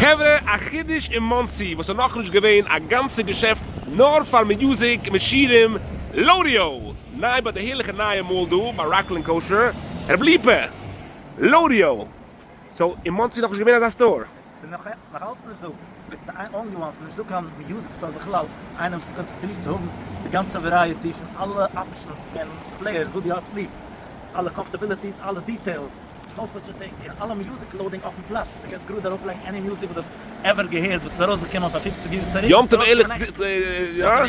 חברה, א חידוש אין מאנסי וואס איז נאכנישט געווען, א גאנצע געשעפט נאר פאר music מיט שירים, לאודיאו! ניי ביי די הערליכע נייע mall דא ביי ראקלענד kosher, רב ליפא! לאודיאו! so אין מאנסי איז נאכנישט געווען אזא store? ס'איז נאך אלץ נישט דא, ביסט די only one, ס'איז נישט דא קיין music store בכלל, איינער וואס איז קאנצענטרירט צו האבן די גאנצע variety פון אלע options און players וואס דו האסט ליב, אלע comfortabilities, אלע details. no such a thing, און אלע music loading אויפן פלאץ, דו קענסט גראד ארויפלייגן any music וואס דו האסט ever געהערט וואס איז ארויסגעקומען פאר פופציג יאר צוריק, יום טוב ערליך יא? יום טוב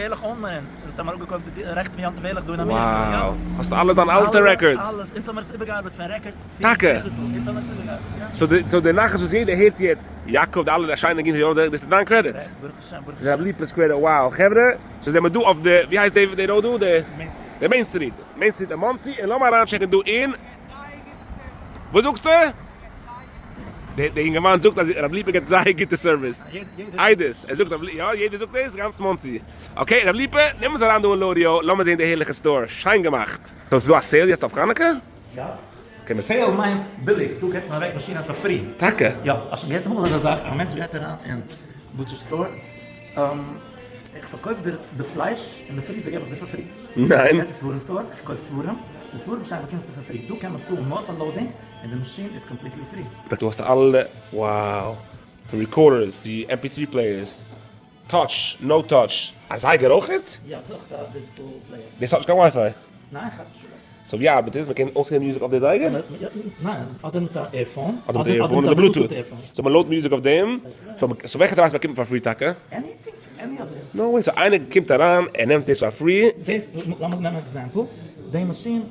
ערליך own מיר אונז, אונז האמיר אפגעקויפט די רעכט פון יום טוב ערליך דא אין אמעריקא, יא. wow, האסט אלע זיינע אלטע records? אלעס, אונז האמיר עס איבערגעארבעט פון record צו digital, אונז האמיר עס איבערגעארבעט, יא. so די נחת וואס יעדער הערט יעצט, יאקאב די אלע שיינע ניגונים פון יום טוב ערליך, דאס איז דיין credit? ברוך השם, ברוך השם. רב ליפא'ס credit, wow, חברה, so זעמיר דא אויף די, ווי הייסט די road דא? די main street, main street אין מאנסי, און לאמיר אריינטשעקן דא אין. וואס זאגסטו? דער אינגערמאן זאגט אז רב ליפא געבט זייער גוטע service. עדות, ער זאגט יא יעדער זאגט דאס, גאנץ מאנסי. okay רב ליפא, נעם אונז אריין דא אין לאודיאו, לאמיר זען די הערליכע store, שיין געמאכט. so ס'איז דא א sale יעצט אויף חנוכה? יא. sale מיינט ביליג, דא געבט מען אוועק מאשינען פאר free. טאקע? יא, האסט שוין געהערט אמאל אזא זאך? א מענטש גייט אריין אין butcher store, איך פארקויף דיר די פלייש און די freezer געב איך דיר פאר free. ניין. גייט אין ספרים store, איך קויף ספרים, די ספרים שיין באקומסטו פאר free, דא קען מען צאלן נאר פאר loading און די מאשין איז completely free. דא האסטו אלע, wow, פון recorders צו MP3 players, touch, no touch. א זייגער אויכעט? יא, ס'איז אויך א digital player. דאס האט נישט קיין WiFi? ניין חס ושלום. so ווי ארבעט עס? מ'קען אויסהערן music אויף די זייגער? ניין, אדער מיט א earphone, אדער מיט א earphone אדער Bluetooth. so מ'לאודט music אויף דעם, so וועלכע device באקומט מען פאר free טאקע? anything, any of דעם. no way, so איינער קומט אריין ער נעמט דאס פאר free. דאס, לאמיר נעמען example, די מאשין,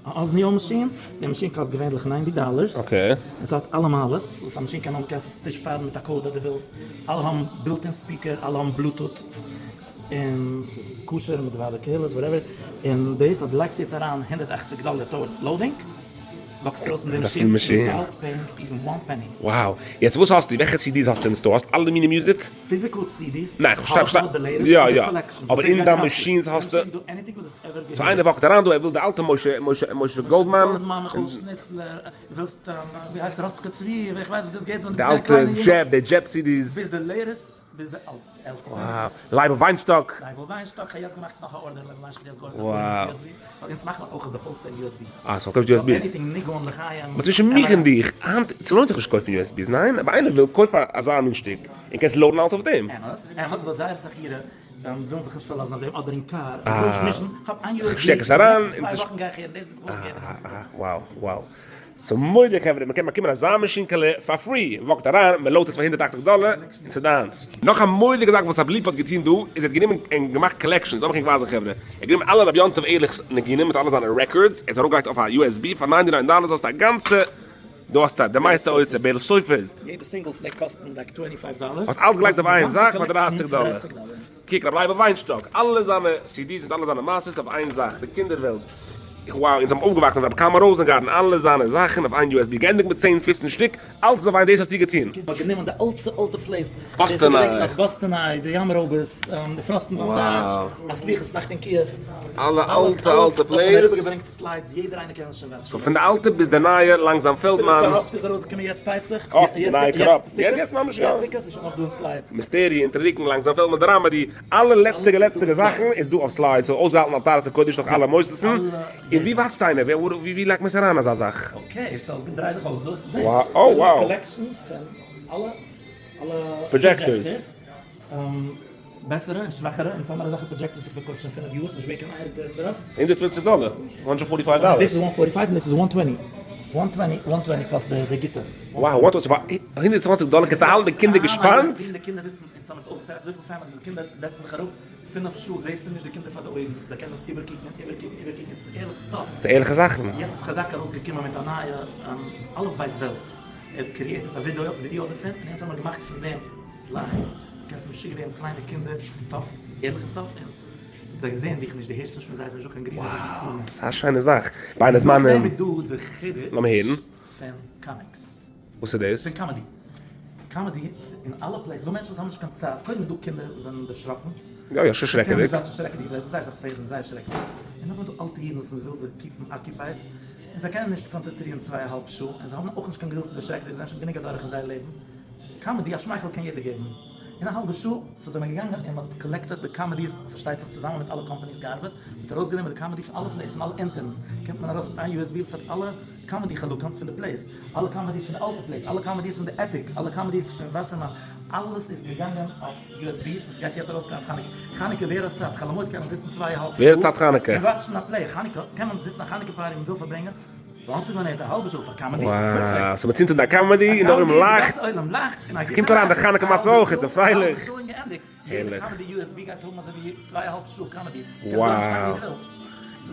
א אזניאו מאשין, די מאשין קאסט געווענליך ninety dollars, און ס'האט אלע מעלות וואס א מאשין קען האבן, קענסט עס צושפארן מיט א code אז דו ווילסט, אלע האבן built in speaker, אלע האבן Bluetooth. און ס'איז כשר מיט ועד הקהילות whatever, און דאס אז דו לייגסט יעצט אריין 180 דאלער towards loading, וואקסט ארויס מיט די מאשין without paying even one penny. Wow! יעצט וואס האסטו? וועלכע CDs האסטו אין store? האסט אלע מיני music? physical CDs ניין כ'פארשטיי האב איך נאר די latest יא און די יא collections, אבער אין דיין מאשינס האסטו? so איינער וואקט אריין דא ער וויל די אלטע משה משה משה גאלדמאן. גאלדמאן, מיכאל שניצלער, ווילסט ווי הייסט ראצקע צבי, איך ווייס וואס דאס געבט ווען די דו ביסט געווען א אלטע קליינע יונגל. דזשעב די דזשעב CDs. ביז די latest ביז די עלטסטע. Wow. לייבל וויינשטאק. לייבל וויינשטאק, כ'האב יעצט געמאכט נאך א order לייבל וויינשטאק האט יעצט געארדערט אפאר USBs, ווייל אונז מאכט מען אויך די wholesale USBs. אה, so מ'קויפט USBs. so anything ניגון לחיים. אבער צווישן מיך און דיך, היינט ס'לוינט זיך נישט קויפן USBs, ניין? אבער איינער וויל, קויף אזא מין שטיק, און קענסט לאודן אלעס אויף דעם. אמת, אמת, but זייער אסאך אירע ווילן זיך נישט פארלאזן אויף דעם, אדער אין קאר, איך וויל נישט מישן, כ'האב איין USB, שטעק עס אריין, די נעקסטע צוויי וואכן גיי איך הערן דאס ביז איך וועל אויסהערן די גאנצע זאך. Wow, wow. so מורא'דיג חברה, מ'קען באקומען אזא מאשינקעלע פאר free, מ'וואקט אריין, מ'לאודט עס פאר 180 דאלער, און ס'איז דיינס. נאך א מורא'דיגע זאך וואס רב ליפא האט געטון דא, איז ער האט גענומען און געמאכט collections, לאמיך ענק ווייזן חברה, ער האט גענומען אלע רבי יום טוב עהרליך'ס ניגונים מיט אלע זיינע records, ער האט עס ארויפגעלייגט אויף א USB, פאר ninety nine dollars האסטו א גאנצע, דא האסטו די מייסטע אוצר, בערל סופר'ס. יעדע single פלעגט קאסטן like twenty five dollars. האסט אלס געלייגט אויף איין זאך פאר דרייסיג דאלער. קוק רבי לייבל וויינשטאק, אלע זיינע CDs מיט אלע זיינע מעשות אויף איין זאך, די קינדער וועלט, wow, אונז האבן אויפגעוואקסן מיט רבי קלמן ראזענגארטן, אלע זיינע זאכן אויף איין USB, געענדיגט מיט צען פופצן שטיק, אלץ איז אויף איין, דאס האסטו געטון. כ'האב גענומען די אלטע אלטע plays, באסטעניי, באסטעניי, די ים רויבערס, די פראסטן ביים דייטש, א סליחות נאכט אין קיעוו, אלע אלטע אלטע plays, אריבערגעברענגט צו slides, יעדער איינער קען עס שוין וואטשן. so פון די אלטע ביז די נייע, לאנגזאם פעלדמאן. קאראפט איז ארויסגעקומען יעצט פסח, אה, די נייע קאראפט, יעצט ממש יא. יעצט סוכות איז שוין אויך דא אין slides. מיסטעריע, אונטעררוקן, לאנגזאם פעלדמאן, dramedy, אלע לעצטיגע לעצטיגע זאכן איז דא אויף slides, so אויסגעהאלטן על טהרת הקודש נאך אלע מוסדות'ן, און ווי ווארפט איינער, ווער ווי לייגט מען עס אריין אזא זאך? okay, so דריי דיך אויס דא וועסטו זען. Wow, oh wow. collection פון אלע אלע projectors. בעסערע און שוואכערע, אונז האמער אזעלכע projectors איך פארקויף שוין פינף יאר, ס'נישט ווערד קיין איין return דערויף. 150 דאלער, 145 דאלער. דאס איז one forty five און דאס איז one twenty, one twenty, one twenty קאסט די גוטע. Wow, one twenty, פאר 120 דאלער קענסטו האלטן די קינדער געשפאנט? די קינדער זיצן, אונז האמער עס אויסגעטיילט אזויפיל families, די קינדער זעצן זיך אראפ פינף שעה זעסטו נישט די קינדער פאר די אויגן, זיי קענען עס איבערקוקן און איבערקוקן איבערקוקן, עס איז ערליכע stuff. ס'איז ערליכע זאכן. יעצט איז חזק ארויסגעקומען מיט א נייע אלף בית וועלט, ער האט created א ווידיאו דערפון, און אונז האמער געמאכט פון דעם slides. קענסט משוגע ווערן קליינע קינדער stuff, ס'איז ערליכע stuff און זיי זעען דיך נישט, דו הערסט נישט פון זיי, ס'איז נישטא קיין גרינע זאכן. ס'איז א שיינע זאך. בין הזמנים. נאכדעם איז דא די חידוש לאמיר הערן. פון קאמיקס. וואס איז דאס? פון comedy. Comedy אין אלע plays, ס'דא מענטשן וואס האבן נישט קיין צייט, קודם איז דא קינדער וואס זענען דערשראקן. יא יא, ס'איז שרעקעדיג. זיי קענען נישט וואטשן שרעקעדיגע plays, זייער אסאך plays זענען זייער שרעקעדיג. און נאכדעם איז דא אלטע אידן וואס מ'וויל זיי keep ן occupied, און זיי קענען נישט קאנצענטרירן צוויי א האלב שעה, און זיי האבן אויך נישט קיין געדולד צו דערשרעקן, זיי זענען שוין גענוג אדורך אין זייער לעבן. comedy, א שמייכל קען יעדער געבן אין א האלבע שעה, so זענען מיר געגאנגען און מען האט collected די comedies, פארשטייט זיך צוזאמען מיט אלע companies געארבעט, מען האט ארויסגענומען די comedy פון אלע plays, פון אלע interns, קומט מען ארויס מיט איין USB וואס האט אלע comedy חלקים פון די plays, אלע comedies פון די אלטע plays, אלע comedies פון די Epic, אלע comedies פון וואסערמאן, אלעס איז געגאנגען אויף USBs און ס'גייט יעצט ארויסקומען אויף חנוכה. חנוכה ווער האט צייט? חול המועד קען מען זיצן צוויי אהאלב שעה און watch ן א play, חנוכה קען מען זיצן א חנוכה party מען וויל פארברענגען 20 מינוט א האלבע שעה פאר comedies, perfect. So מ'צינדט אן א comedy און דער עולם לאכט, ס'קומט אריין די חנוכה מצה אויך, עס איז פרייליך. הערליך. Wow.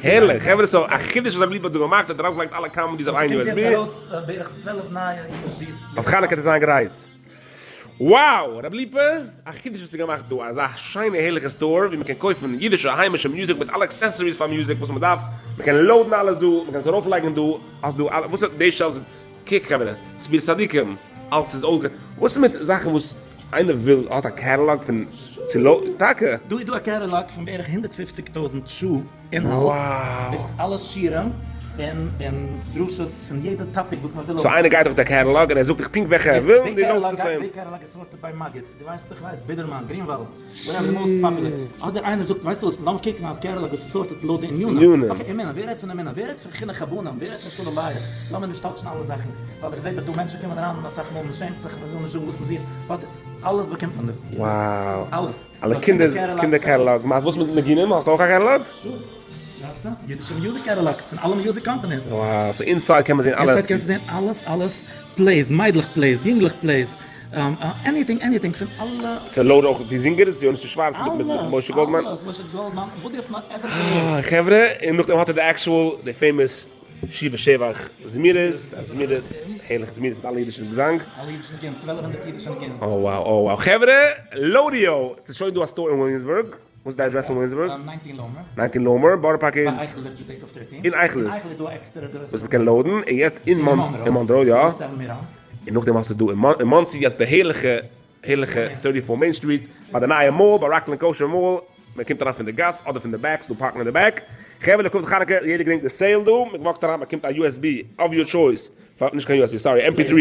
הערליך, חברה so א חידוש וואס רבי ליפא האט דא געמאכט, ער האט ארויפגעלייגט אלע comedies אויף איין USB. אויף חנוכה וועט עס זיין גרייט. Wow! רבי ליפא, א חידוש האסטו געמאכט דא, אזא שיינע הערליכע store ווי מען קען קויפן אידישע היימישע music מיט אלע accessories פאר music וואס מען דארף, מען קען load ן אלעס דא, מען קען עס ארויפלייגן דא, האסט דא אלע, וואס איז די shelves, קוק חברה, ס'איז צדיקים, אלס איז אויך, וואס איז מיט זאכן וואס איינער וויל, האסט א catalog פון צו load ן, טאקע? דא איז דא א catalog פון בערך 150,000 שעה אינהאלט, ביז אלע שיעורים און און דרשות פון יעדע topic וואס מען וויל האבן. So איינער גייט דורך די catalog און ער זאגט דיך פונקט וועלכע ער וויל און דו load סט עס פאר אים. די catalog איז sorted by מגיד, דו ווייסט איך ווייס, בידערמאן, גרינוואלד, whatever the most popular, אדער איינער זאגט ווייסטו וואס לאמיר קוקן אויף catalog וואס איז sorted לויט די ענינים, okay אמונה, ווער רעדט פון אמונה, ווער רעדט פון חינוך הבנים, ווער רעדט פון שלום בית, לאמיר נישט touch ן אלע זאכן, ווייל איך זעה דאך דא מענטשן קומען אריין אסאך מאל מען שעמט זיך מען וויל נישט זאגן וואס מען זוכט, but אלעס באקומט מען דא, אלעס. אלע קינדער קינדער catalogs, מאכט וואס מיט ניגונים? האסט אויך א catalog? Sure. האסטו? אידישע music catalog פון אלע music companies. Wow, so inside קען מען זען אלעס. Inside קענסטו זען אלעס אלעס, plays, מיידלעך plays, יונגלעך plays, anything anything פון אלע. ס'איז loaded אויך די זינגערס, יונתן שווארץ מיט משה גאלדמאן. אלעס, משה גאלדמאן, וואס דו האסט נאר ever געהערט. חברה, און נאכדעם האט ער די actual, די famous שיר ושבח זמירות, זמירות, הערליכע זמירות מיט אלע אידישע געזאנג. אלע אידישע ניגונים, 1200 אידישע ניגונים. Oh wow, oh wow. חברה, לאודיאו! ס'איז שוין דא א store אין וויליאמסבורג. וואס איז די אדרעס אין וויליאמסבורג? 19 לאומער. 19 לאומער, בארא פארק איז? ביי אייכלער דזשודעיקא אויף 13. אין אייכלער. אין אייכלער איז דא א עקסטערע אדרעס. וואס מ'קען load ן, און יעצט אין מאנרא, יא. און נאכדעם האסטו דא אין מאנסי יעצט די הערליכע הערליכע 34 Main Street, ביי די נייע mall, ביי Rockland Kosher Mall, מען קומט אריין פון די גאס אדער פון די back, ס'דא parking אין די back, חברה לכבוד חנוכה, יעדער געדענקט די sale דא, מען walk ט אריין באקומט א USB of your choice, פאר, נישט קיין USB sorry, MP3,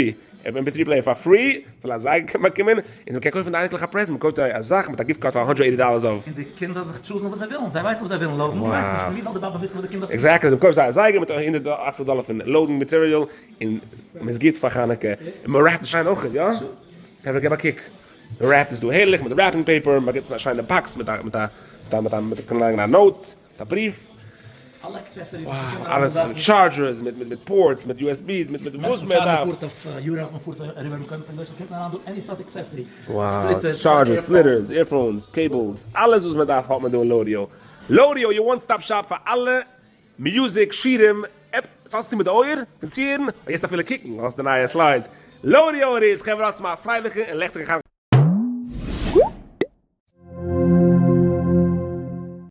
MP3 player פאר free, פאר א זייגער קען מען באקומען, און מען קען קויפן די אייניקלעך א present, מען קויפט א זאך מיט א gift card פאר 180 dollars off. און די קינדער זיך choose ן וואס זיי ווילן, זיי ווייסן וואס זיי ווילן load ן, דו ווייסט נישט, פון ווי זאל די באבע וויסן וואס די קינדער. Exactly, מען קויפט זיי א זייגער מיט 180 דאלער פון loading material, און מען איז גוט פאר חנוכה, און מען wrap ט עס שיין אויך, יא? חברה געב א קוק, די wrap איז דא הערליך מיט די wrapping paper, מען באקומט א שיינע box מיט א מיט א מיט א מיט א קען לייגן א note, מיט א בריוו. אלע accessories וואס מ'קען נאר אלעס מיט chargers, מיט מיט מיט ports, מיט USBs, מיט מיט וואס מען דארף. מען פארט אויף Europe, מען פארט אריבער מקומות הקדושים, קומט מען אריין דא any סארט accessory, splitters, chargers, splitters, earphones, cables, אלעס וואס מען דארף האט מען דא אין לאודיאו. לאודיאו your one stop shop פאר אלע music, שירים, עפפ, האסטו מיט די אויער פון צוהערן, און יעצט אפילו קוקן, האסט די נייע slides. לאודיאו it is, חברה האטס מיר א פרייליכע און לעכטיגע חנוכה.